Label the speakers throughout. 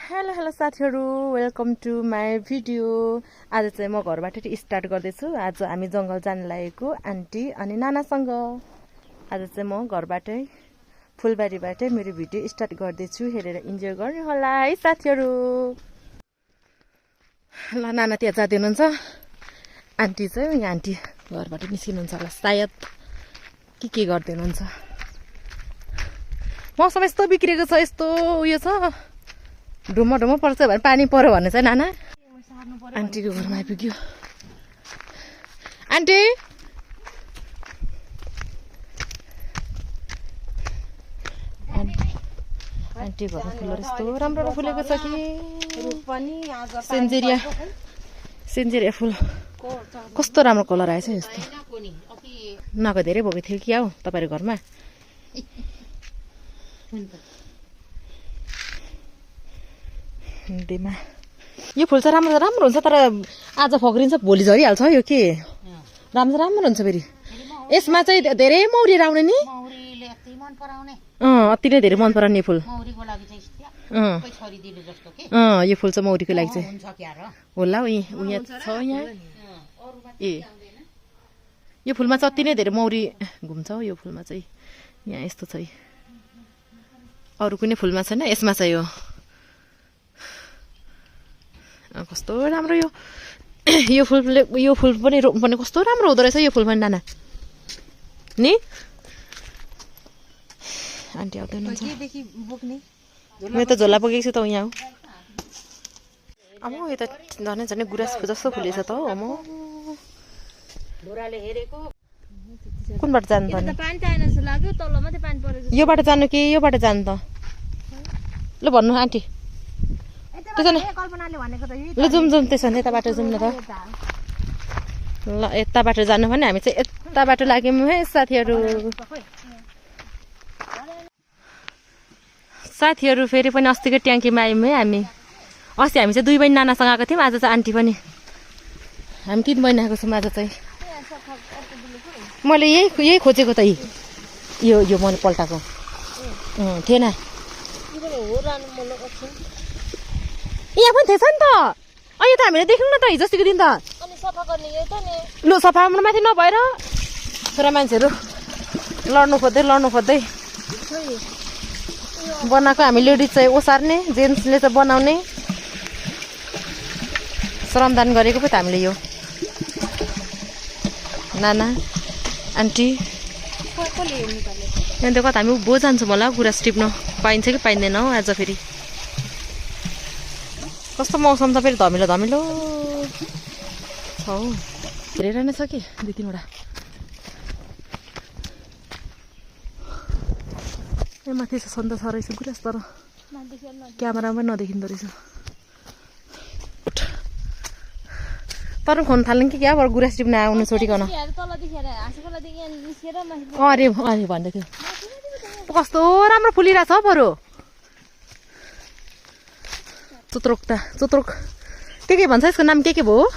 Speaker 1: Hello साथीहरु, welcome to my video. आज चाहिँ म घरबाट स्टार्ट गर्दैछु। आज हामी जंगल जान लागेको आन्टी अनि नानासँग। आज चाहिँ म घरबाटै फुलबारीबाटै मेरो भिडियो स्टार्ट गर्दैछु। हेरेर इन्जोय गर्नु होला है साथीहरु। ल नाना त्यहाँ जाँदै हुनुहुन्छ, आन्टी चाहिँ यहाँ आन्टी घरबाट निस्किनुहुन्छ होला सायद, के गर्दै हुनुहुन्छ। मौसम यस्तो बिग्रेको छ, यस्तो उयो छ, ढुम्म पर्छ भने पानी पर्यो भने चाहिँ नाना आन्टीको घरमा आइपुग्यो। आन्टी आन्टी घरमा फुलहरू यस्तो राम्रो फुलेको छ कि, सेन्जेरिया फुल कस्तो राम्रो कलर आएछ। यस्तो नगो धेरै भएको थियो कि आऊ तपाईँको घरमा। यो फुल चाहिँ राम्रो हुन्छ, तर आज फक्रिन्छ भोलि झरिहाल्छ यो के राम्रो हुन्छ। फेरि यसमा चाहिँ धेरै मौरी आउने नि, अति नै धेरै मन पराउने फुल। यो फुल चाहिँ मौरीको लागि चाहिँ होला। यहाँ छ यहाँ यो फुलमा चाहिँ अति नै धेरै मौरी घुम्छ। यो फुलमा चाहिँ यहाँ यस्तो छ, अरू कुनै फुलमा छैन, यसमा चाहिँ कस्तो राम्रो यो फुल पनि रोप्नु कस्तो राम्रो हुँदो रहेछ। यो फुल पनि नाना नि आन्टी आउँदै हुनुहुन्छ। म त झोला बोकेको छु त यहाँ अब यता झनै गुराँसको जस्तो फुलेछ त हो। कुन बाटो जानु त? यो बाटो जानु कि यो बाटो जानु त? ल भन्नु आन्टी। ल जाउँ त्यसो भने यता बाटो जाउँ न त। ल यता बाटो जानु भने हामी चाहिँ यता बाटो लाग्यौँ है साथीहरू। फेरि पनि अस्तिको ट्याङ्कीमा आयौँ है हामी। अस्ति हामी चाहिँ 2 बहिनी नानासँग आएको थियौँ, आज चाहिँ आन्टी पनि। हामी 3 बहिनी आएको छौँ आज चाहिँ। मैले यही खोजेको त, यो मैले पल्टाएको थिएन। यहाँ पनि थिएछ नि त, यो त हामीले देख्यौँ न त हिजो अस्तिको दिन त। लु सफा माथि नभएर छोरा मान्छेहरू लड्नु खोज्दै बनाएको। हामी लेडिज चाहिँ ओसार्ने, जेन्ट्सले चाहिँ बनाउने। श्रमदान गरेको पो त हामीले। यो नाना आन्टी यहाँ त कता हामी उँभो जान्छौँ होला। गुराँस टिप्न पाइन्छ कि पाइँदैन हौ आज। फेरि कस्तो मौसम त फेरि धमिलो छ हौ। धेरै नै छ कि 2-3वटा। ए माथि छ सन्दा छ रहेछ गुराँस, तर क्यामेरामा पनि नदेखिँदो रहेछ। तर खोज्न थाल्ने कि क्या भएर गुराँस टिप्न आउनु छोडिकन। अरे भन्दै थियो कस्तो राम्रो फुलिरहेछ हौ बरु। चुत्रोक के भन्छ यसको नाम के भयो?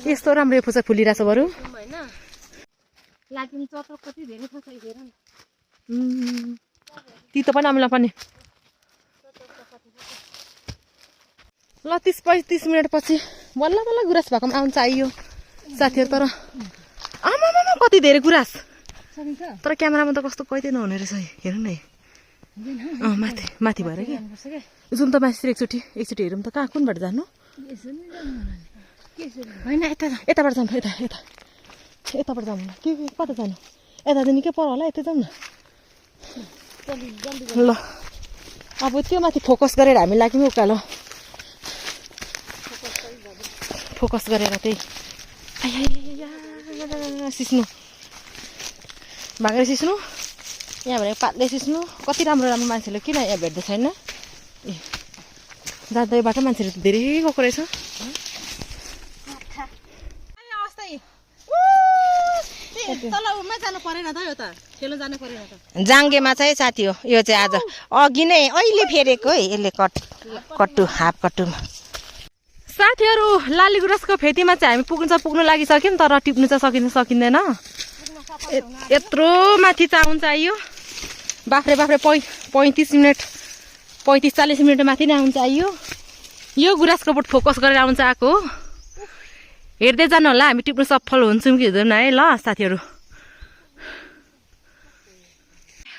Speaker 1: यस्तो राम्रो यो फुल फुलिरहेछ बरु। तितो पनि आम्ला पनि। ल 30-35 मिनट पछि बल्ल गुराँस भएको आउनु चाहियो साथीहरू। तर आमा कति धेरै गुराँस, तर क्यामेरामा त कस्तो कैदै नहुने रहेछ। हेर्नु न माथि भएर कि जुम त माथि एकचोटि हेरौँ त। कहाँ कुन बाटो जानु? होइन यताबाट जानु, यताबाट जानु न। के कता जानु? यता जानु के पर होला, यता जाउँ न। ल अब त्यो माथि फोकस गरेर हामी लाग्यौँ उकालो। फोकस गरेर त्यही सिस्नु भागेर सिस्नु, यहाँ भनेको पातले सिस्नु। कति राम्रो मान्छेले किन यहाँ भेट्दै छैन? जाँदा यो बाटो मान्छेहरू धेरै गएको रहेछ।
Speaker 2: जाङ्गेमा चाहिँ साथी हो यो चाहिँ। आज अघि नै अहिले फेरेको है यसले कट्टु हाफ कट्टु।
Speaker 1: साथीहरू लाली गुराँसको फेदीमा चाहिँ हामी पुग्नु लागिसक्यौँ, तर टिप्नु चाहिँ सकिँदैन। यत्रो माथि चाहिँ आउनु चाहियो। बाफ्रे 35 मिनट 35-40 मिनट माथि नै आउनु चाहियो यो गुराँसको बोट फोकस गरेर आउनु आएको हेर्दै जानु होला हामी टिप्नु सफल हुन्छौँ कि हुँदैन है ल साथीहरू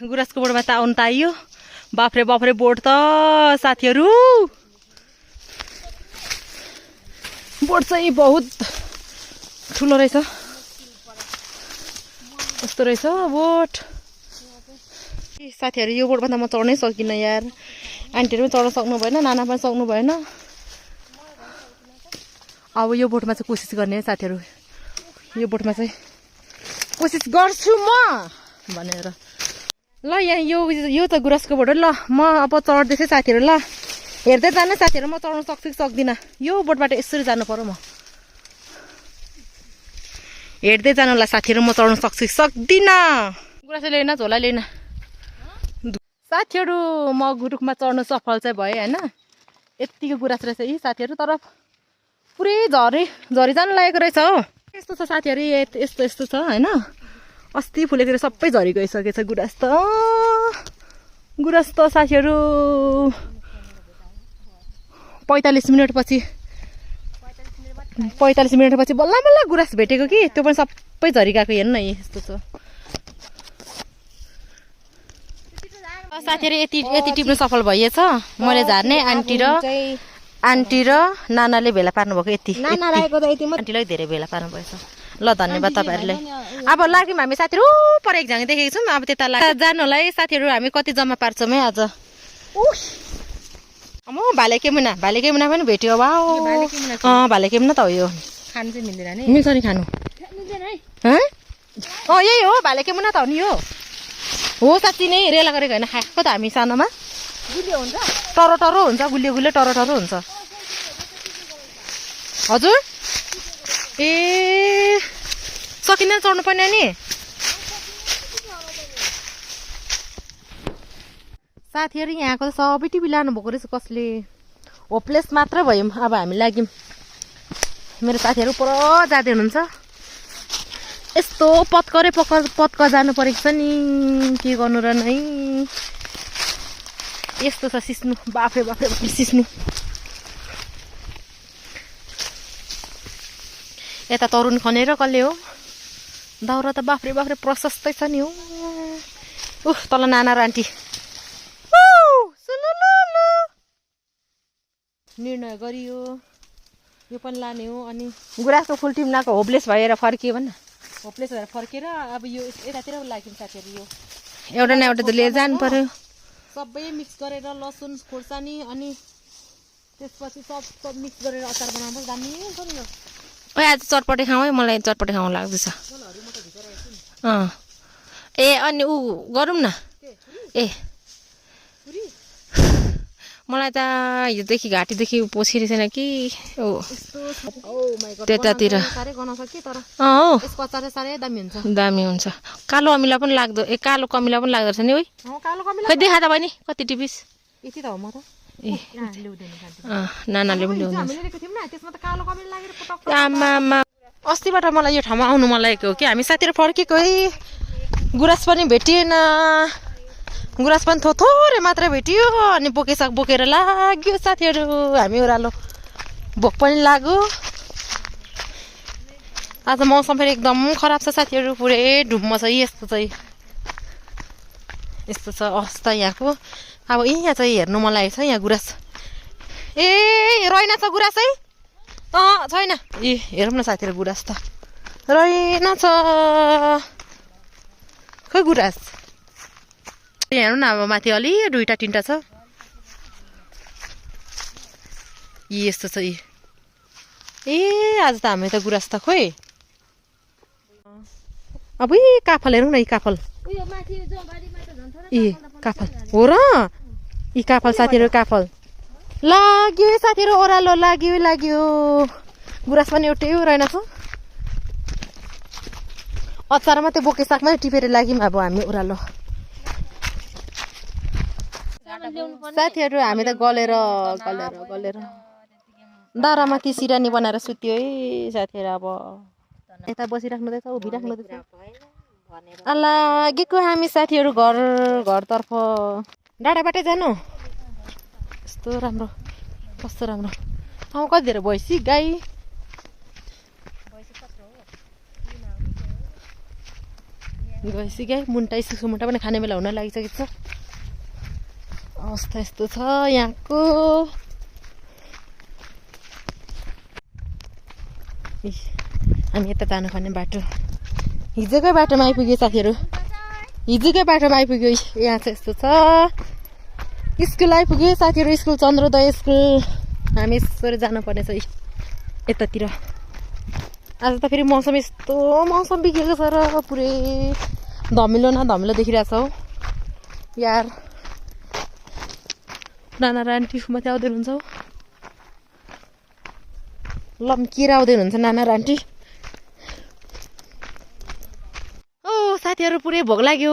Speaker 1: गुराँसको बोटमा त आउनु त आइयो बाफ्रे बोट त साथीहरू बोट चाहिँ बहुत ठुलो रहेछ कस्तो रहेछ बोट साथीहरू यो बोटमा त म चढ्नै सकिनँ यार आन्टीहरू पनि चढ्न सक्नु भएन नाना पनि सक्नु भएन अब यो बोटमा चाहिँ कोसिस गर्ने है साथीहरू यो बोटमा चाहिँ कोसिस गर्छु म भनेर ल यहाँ यो त गुराँसको बोट हो ल म अब चढ्दैछु साथीहरू ल हेर्दै जानु साथीहरू म चढ्न सक्छु कि सक्दिनँ यो बोटबाट यसरी जानु पर्यो म हेर्दै जानु होला साथीहरू म चढ्न सक्छु कि सक्दिनँ गुराँस ल्याइन झोला ल्याइन साथीहरू म गुरुकमा चढ्नु सफल चाहिँ भएँ होइन यत्तिको गुराँस रहेछ यी साथीहरू तर पुरै झरी जानु लागेको रहेछ हो यस्तो छ साथीहरू यस्तो छ होइन अस्ति फुलेको सबै झरी गइसकेछ गुराँस त साथीहरू 45 मिनटपछि बल्ल गुराँस भेटेको कि त्यो पनि सबै झरी गएको हेर्नु न यस्तो छ साथीहरू यति टिप्नु सफल भइएछ मैले झार्ने आन्टी र नानाले भेला पार्नु भएको यति आन्टीलाई धेरै भेला पार्नु भएछ ल धन्यवाद तपाईँहरूले अब लाग्यौँ हामी साथीहरू पर एकजना देखेको छौँ अब त्यता जानु होला है साथीहरू हामी कति जम्मा पार्छौँ है आज भाले केमुना पनि भेट्यो वा भाले केमुना त हो यो खानु चाहिँ मिल्दैन नि मिल्छ नि खानु यही हो भाले केमुना त हो नि यो हो साँच्ची नै रेला गरेको होइन खाएको त हामी सानोमा गुलियो हुन्छ टरो हुन्छ गुलियो टरो हुन्छ हजुर ए सकिँदैन चढ्नु पर्ने नि साथीहरू यहाँको त सबै टिभी लानु भएको रहेछ कसले होपलेस मात्र भयौँ अब हामी लाग्यौँ मेरो साथीहरू पर जाँदै हुनुहुन्छ यस्तो पत्क जानु परेको छ नि के गर्नु र नै यस्तो छ सिस्नु बाफ्रे सिस्नु यता तरुन खनेर कसले हो दाउरा त बाफ्रे प्रशस्तै छ नि हो तल नाना र आन्टी निर्णय गरियो यो पनि लाने हो अनि गुराँसको फुल टिम्नाको होपलेस भएर फर्कियो भन्न होपलेस भएर फर्केर अब यो यतातिर लाग्यौँ साथीहरू यो एउटा न एउटा त लिएर जानु पर्यो सबै मिक्स गरेर लसुन खोर्सानी अनि त्यसपछि सब मिक्स गरेर अचार बनाउनु दामी हुन्छ नि यो आज चटपटे खाउँ है मलाई चटपटे खाउँ लाग्दैछ ए अनि गरौँ न ए मलाई त हिजोदेखि घाँटीदेखि पोछिरहेको छैन कि त्यतातिर दामी हुन्छ कालो अमिला पनि लाग्दो कालो कमिला पनि लाग्दो रहेछ नि है खै देखा त बहिनी कति टिपिस नानाले पनि ल्याउनु आमामा अस्तिबाट मलाई यो ठाउँमा आउनु मन लागेको हो कि हामी साथीहरू फर्केको है गुराँस पनि भेटिएन गुराँस पनि थोरै मात्रै भेटियो अनि बोकेसाग बोकेर लाग्यो साथीहरू हामी ओह्रालो भोक पनि लाग्यो आज मौसम फेरि एकदम खराब छ साथीहरू पुरै ढुम्म छ यस्तो छ अवस्था यहाँको अब यहाँ चाहिँ हेर्नु मन लागेको छ यहाँ गुराँस ए रहेन छ गुराँस है छैन ए हेरौँ न साथीहरू गुराँस त रहेन छ खै गुराँस हेर्नु न अब माथि अलि 2-3टा छ यस्तो छ ए आज त हामी त गुराँस त खोइ अब काफल हेरौँ न काफल काफल हो र काफल साथीहरू काफल लाग्यो साथीहरू ओह्रालो लाग्यो गुराँस पनि एउटै रहेन छ अचारमा त्यो बोके सागमा टिपेर लाग्यौँ अब हामी ओह्रालो साथीहरू हामी त गलेर दारामाथि सिरानी बनाएर सुत्यो है साथीहरू अब यता बसिराख्नु रहेछ उभिराख्नु रहेछ लागेको हामी साथीहरू घरतर्फ डाँडाबाटै जानु यस्तो राम्रो कस्तो राम्रो कति धेरै भैँसी गाई मुन्टा इस्कुसको मुन्टा पनि खाने बेला हुन लागिसकेको छ अवस्था यस्तो छ यहाँको हामी यता जानुपर्ने बाटो हिजोकै बाटोमा आइपुग्यो साथीहरू हिजोकै बाटोमा आइपुग्यो यहाँ चाहिँ यस्तो छ स्कुल आइपुग्यो साथीहरू स्कुल चन्द्रोदय स्कुल हामी यसरी जानुपर्ने छ यतातिर आज त फेरि मौसम यस्तो मौसम बिग्रेको छ र पुरै धमिलो न धमिलो देखिरहेको छ हौ यार नाना र आन्टी माथि आउँदै हुनुहुन्छ हौ लम्किएर आउँदै हुनुहुन्छ नाना र आन्टी ओ साथीहरू पुरै भोक लाग्यो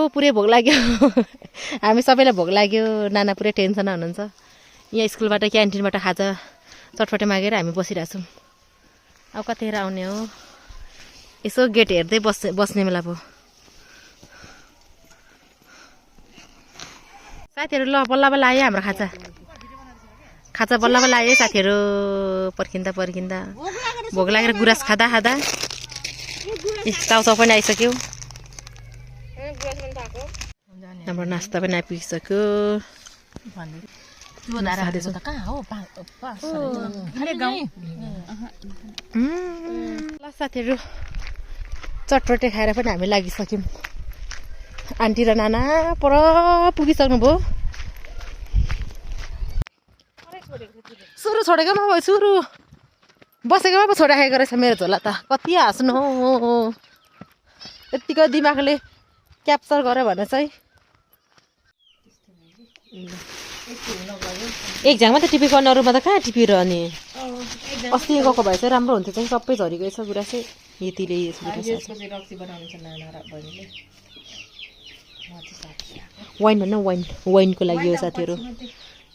Speaker 1: हामी सबैलाई भोक लाग्यो नाना पुरै टेन्सनमा हुनुहुन्छ यहाँ स्कुलबाट क्यान्टिनबाट खाजा चटपटे मागेर हामी बसिरहेको छौँ अब कतिखेर आउने हो यसो गेट हेर्दै बस्ने बेला भयो साथीहरू ल बल्ल बल्ल आयो हाम्रो खाजा बल्ल बल्ल आयो साथीहरू पर्खिँदा भोक लागेर गुराँस खाँदा चाउचाउ पनि आइसक्यो हाम्रो नास्ता पनि आइपुगिसक्यो ल साथीहरू चटपटे खाएर पनि हामी लागिसक्यौँ आन्टी र नाना पर पुगिसक्नु भयो सुरु छोडेकोमा भयो सुरु बसेकोमा पो छोडाखेको रहेछ मेरो झोला त कति हाँस्नु हो यत्तिको दिमागले क्याप्चर गर्यो भने चाहिँ एक झाङमा त टिपी गर्ने अरूमा त कहाँ टिपिरहने अस्ति गएको भए चाहिँ राम्रो हुन्थ्यो चाहिँ सबै झरिगएछ कुरा चाहिँ यतिले वाइन भन्न वाइनको लागि हो साथीहरू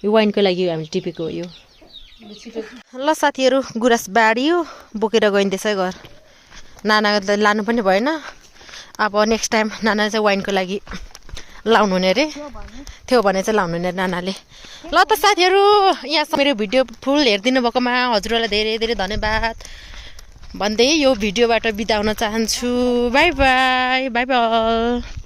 Speaker 1: यो वाइनको लागि हामीले टिपेको हो यो ल साथीहरू गुराँस बाडियो बोकेर गइँदैछ घर नाना लानु पनि भएन अब नेक्स्ट टाइम नाना चाहिँ वाइनको लागि लाउनु हुने अरे थियो भने चाहिँ लाउनु हुने नानाले ल त साथीहरू यहाँ मेरो भिडियो फुल हेरिदिनु भएकोमा हजुरहरूलाई धेरै धेरै धन्यवाद भन्दै यो भिडियोबाट बिदा हुन चाहन्छु बाई बाई